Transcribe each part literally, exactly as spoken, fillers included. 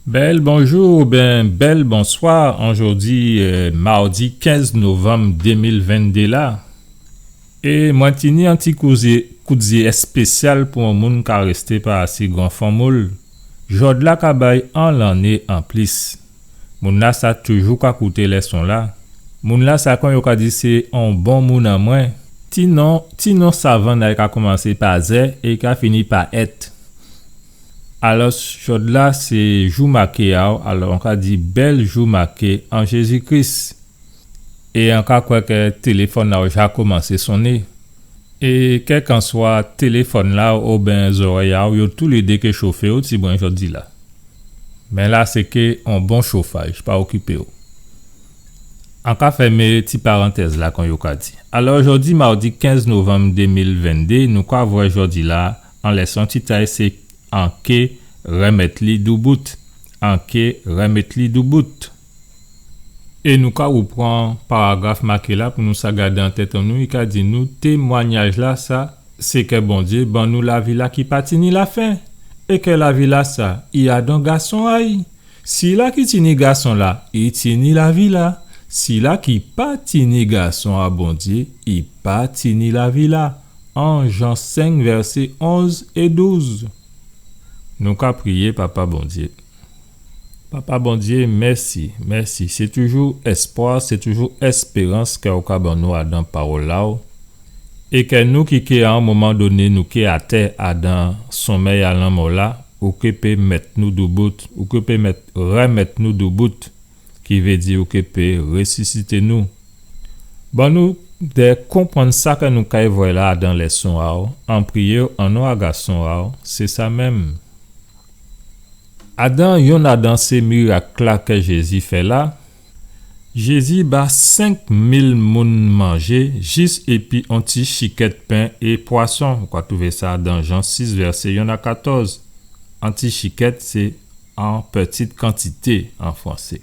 Bèl bonjou oubyen bèl bonswa, an jòdi, eh, mawdi kenz novanm dé mil venndé la. É mwen tini on ti kout zyé, kout zyé èspésyal pou on moun ka rèsté pa asi gran fanm ou-l. Jòdla ka bay on lanné anplis. Moun-lasa toujou ka kouté lèson-la. Moun-lasa, kon yo ka di, sé on bon moun an mwen. Ti non, ti non savann-la, i ka koumansé pa Z é i ka fini pa èt. Alò, jòdla sé jou maké a-w, alò, an ka di bèl jou maké an Jézi Kris. É an ka kwè kè téléfòn a-w ja koumansé sonné. É kèlkanswa téléfòn-la oben zòrèy a-w, yo toulédé ké chofé on tibwen jòdi-la. Mé la sé ké on bon chofaj, pa okipé-w. An ka fèmé ti parantèz-la, kon yo ka di. Alò, jòdi mawdi kenz novanm dé mil venndé, nou ka vwè jòdi-la, an lèson tit a-y sé An ké rèmèt li doubout. An ké rèmèt li doubout. É nou ka woupran paragraf maké-la pou nou sa gadé an tèt an nou, i ka di nou témwanyaj-lasa, sé kè Bondyé ban nou lavi-la ki pa tini lafen, é kè lavi-lasa, i adan Gason a-y. Sila ki tini Gason-la, i tini lavi-la. Sila ki pa tini Gason a Bondyé, i pa tini lavi-la. An Jan senk, vèsé onz é douz. Nou ka priyé, Papa Bondyé. Papa Bondyé, mèsi, mèsi. Sé toujou èspwa, sé toujou èspérans kè ou ka ban nou adan pawòl a-w. É kè nou ki ké a on moman doné, nou ké atè adan sonmèy a lanmò-la, ou ké pé mèt nou doubout, ou ké pé mèt, rèmèt nou doubout, ki vé di ou ké pé résisité nou. Ban nou dè konprann sa kè nou kay vwè la adan lèson a-w, an priyé-w, an non a Gason a-w, sé sa menm. Adan yonn adan sé mirak-la kè Jézi fè la, Jézi ba senk mil moun manjé jis épi on ti chikèt pen é pwason. Ou ka twouvé sa dan Jan sis, vèsé yonn a katòz. On ti chikèt, sé en petite quantité an fransé.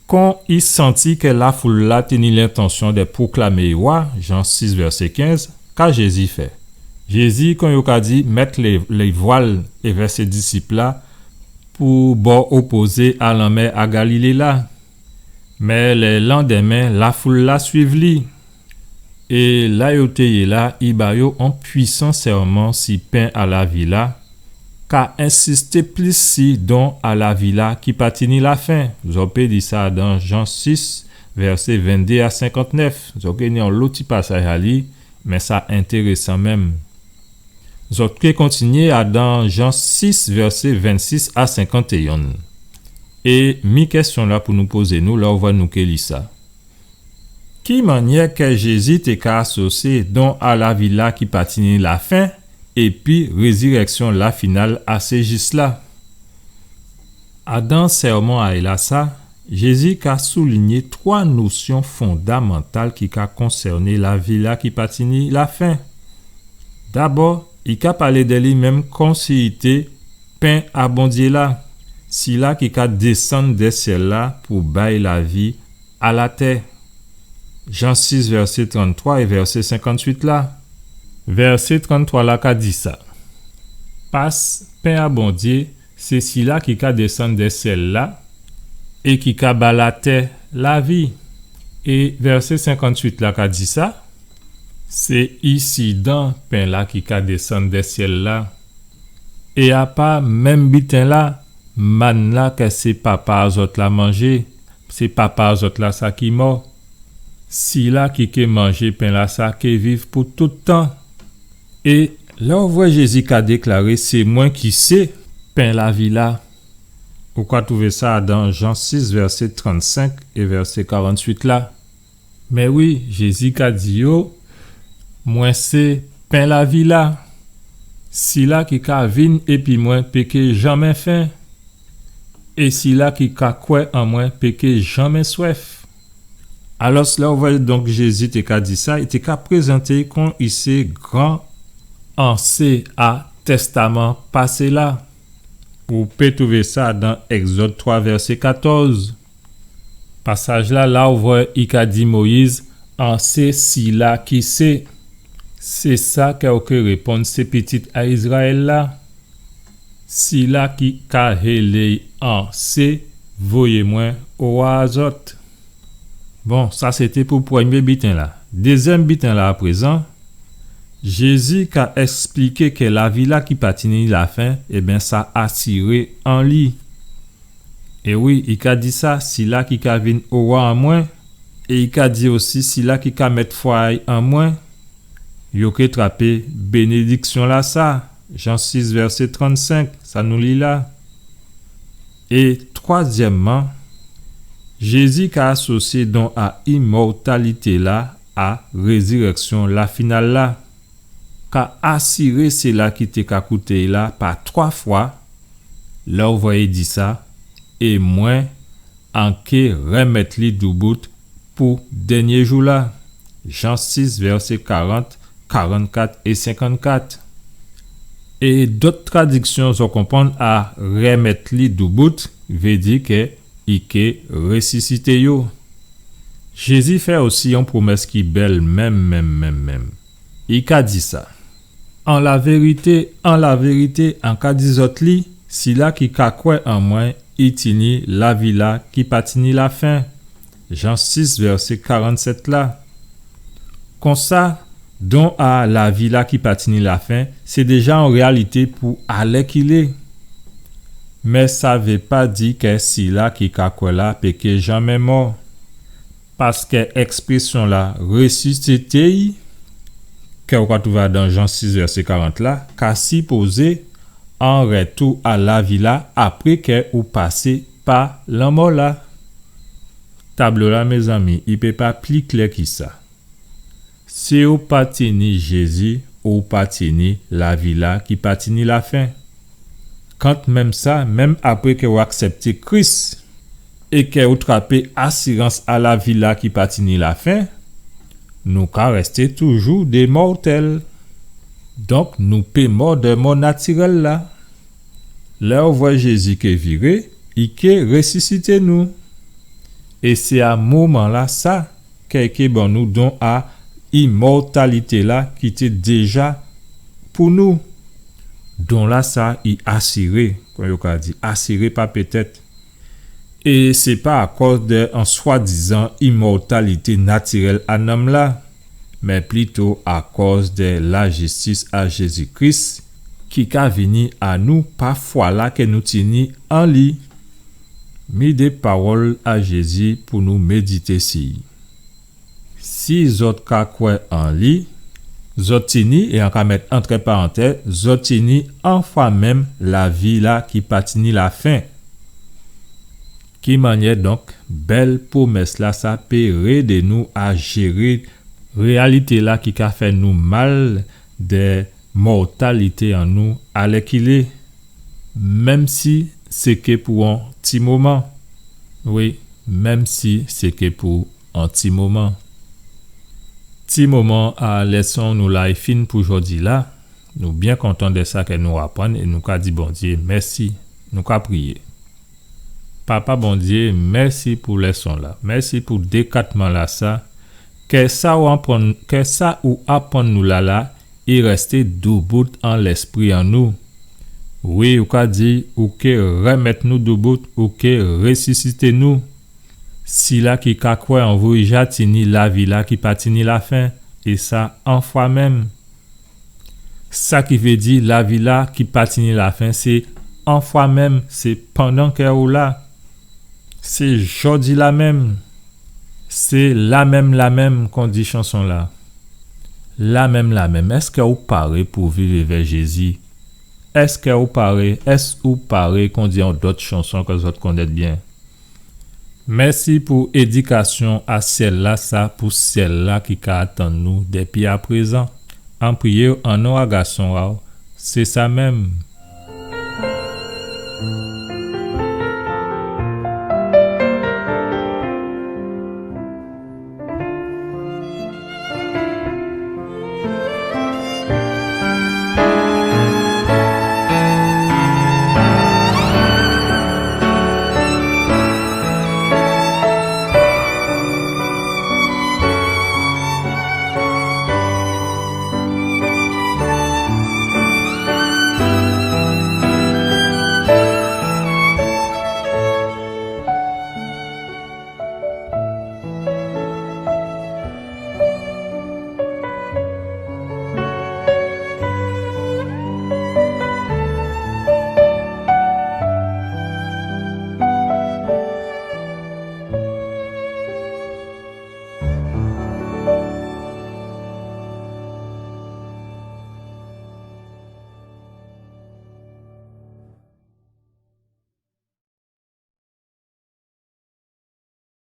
Kon i santi kè lafoul-la té ni lentansyon dè pwoklamé-y wa, Jan sis, vèsé kenz, ka Jézi fè? Jézi, kon yo ka di, mèt lé, lé vwal évè sé disip-la pou bò opozé a lanmè a Galilé la. Mé lè landèmen, lafoul-la swiv li. É la yo té yé la, i ba yo on pwisan sèmon si pen a lavi-la, ka ensisté plis si don a lavi-la ki pa tini lafen. Zò pé li sa dan Jan sis, vèsé venndé a senkantnèf. Zò ké ni on lòt ti pasaj a li, mé sa entérésan menm. Zòt ké kontinyé adan Jan sis, vèsé vennsis a senkantéyonn. É mi kèsyon-la pou nou pozé nou, lè ou vwè nou ké li sa. Ki mannyè kè Jézi té ka asosyé don a lavi-la ki pa tini lafen épi rézirèksyon-la final a sé jis-la? Adan sèmon a-y lasa, Jézi ka soulinyé twa nosyon fondamantal ki ka konsèné lavi-la ki pa tini lafen. Dabò, i ka palé dè li menm konsi i té pen a Bondyé la, sila ki ka désann dè syèl-la pou bay lavi a latè. Jan sis, vèsé tranntwa é vèsé senkantuit la. Vèsé tranntwa la ka di sa: Pas, pen a Bondyé, sé sila ki ka désann dè syèl-la é ki ka ba latè lavi. É vèsé senkantuit la ka di sa: Sé isidan pen-la ki ka désann dè syèl-la. É apa menm biten-la, mann-la kè sé papa a zòt la manjé, sé papa a zòt la sa ki mò. Sila ki ké manjé pen-lasa ké viv pou tout tan. É lè ou vwè Jézi ka déklaré: Sé mwen ki sé pen lavi-la, ou ka twouvé sa dan Jan sis, vèsé trannsenk é vèsé karantuit la. Mé wi, Jézi ka di yo: Mwen sé pen lavi-la. Sila ki ka vin épi mwen pé ké janmen fen. É sila ki ka kwè an mwen pé ké janmen swèf. Alò, lè ou vwè donk Jézi té ka di sa, i té ka prézanté-y kon i sé gran an sé a Tèstaman Pasé la. Ou pé twouvé sa dan Ègzòd twa, vèsé katòz. Pasaj-la, la ou vwè i ka di Moyiz: An sé sila ki sé. Sé sa kè ou ké réponn sé pitit a Izrayèl la. Sila ki ka hélé an sé, voyé mwen owa a zòt. Bon, sa sété pou prèmyé biten-la. Dézyèm biten-la, aprézan, Jézi ka èspliké kè lavi-la ki pa tini lafen, ében, sa asiré an li. É wi, i ka di sa, sila ki ka vin owa an mwen, é i ka di osi, sila ki ka mèt fwa a'y an mwen, yo ké trapé bénédiksyon-lasa. Jan sis, vèsé trannsenk, sa nou li la. É twazyèmman, Jézi ka asosyé don a imòtalité-la a rézirèksyon-la final la, ka asiré sila ki té ka kouté'y la pa twa fwa, lè ou vwè i di sa, é mwen, an ké rèmèt li doubout pou dènyé jou-la. Jan sis, vèsé karant, karannkat é senkannkat. É dòt tradiksyon, zò konprann, a rèmèt li doubout, vé di kè i ké résisité yo. Jézi fè osi on pwomès ki bèl menm, menm, menm, menm. I ka di sa. An lavérité, an lavérité, an ka di zòt li, sila ki ka kwè an mwen, i tini lavi-la ki pa tini lafen. Jan sis, vèsé karannsèt la. Konsa, don a lavi-la ki pa tini lafen, sé déja on réyalité pou alèkilé. Mé sa vé pa di kè sila ki ka kwè la pé ké janmé mò. Paskè èksprésyon-la résisité, kè ou ka twouvé adan Jan sis vèsé karant la, ka sipozé an rètou a lavi-la apré kè ou pasé pa lanmò-la. Tablo-la, mézanmi, i pé pa pli klè ki sa. Si ou pa tini Jézi, ou pa tini lavi-la ki pa tini lafen. Kantmenm sa, menm apré kè ou aksèpté Kris é kè ou trapé asirans a lavi-la ki pa tini lafen, nou ka rèsté toujou dé mòtèl. Donk, nou pé mò dè mò natirèl la. Lè ou vwè Jézi ké viré, i ké résisité nou. É sé a moman-lasa, kè i ké ban nou don a imòtalité-la ki té déja pou nou. Don-lasa i asiré, kon yo ka di, asiré pa pétèt. É sé pa akòz dè on swadizan imòtalité natirèl a nanm-la, mé plito akòz dè lajistis a Jézi Kris, ki ka vini a nou pa fwa-la kè nou tini an li. Mi dé pawòl a Jézi pou nou médité si. Si zòt ka kwè an li, zòt tini, é an ka mèt antrè parantèz, zòt tini anfwamenm lavi-la ki pa tini lafen. Ki mannyè donk bèl pwomès-lasa pé rédé nou a jéré réyalité-la ki ka fè nou mal dè mòtalité an nou alèkilé? Menm si sé ké pou on ti moman. Wi, menm si sé ké pou on ti moman. Ti moman a lèson nou la i fin pou jòdi-la. Nou byen kontan dè sa kè nou aprann é nou ka di Bondyé mèsi. Nou ka priyé. Papa Bondyé, mèsi pou lèson-la. Mèsi pou dékatman-lasa. Kè sa ou aprann, kè sa ou aprann nou la la, i rèsté doubout an lèspri an nou. Wi, ou ka di, ou ké rèmèt nou doubout, ou ké résisité nou. Sila ki ka kwè an vou i ja tini lavi-la ki pa tini lafen, é sa anfwamenm. Sa ki vé di lavi-la ki pa tini lafen, sé anfwamenm, sé pandan kè ou la. Sé jòdi-la menm. Sé la menm, la menm, kon di chanson-la. La menm, la menm. Èskè ou paré pou viv èvè Jézi? Èskè ou paré? Èskè ou paré, kon di on dòt chanson kè zòt konnèt byen? Mèsi pou édikasyon a syèl-lasa, pou syèl-la ki ka atann nou dépi aprézan. An priyé an non a Gason a'w, sé sa menm.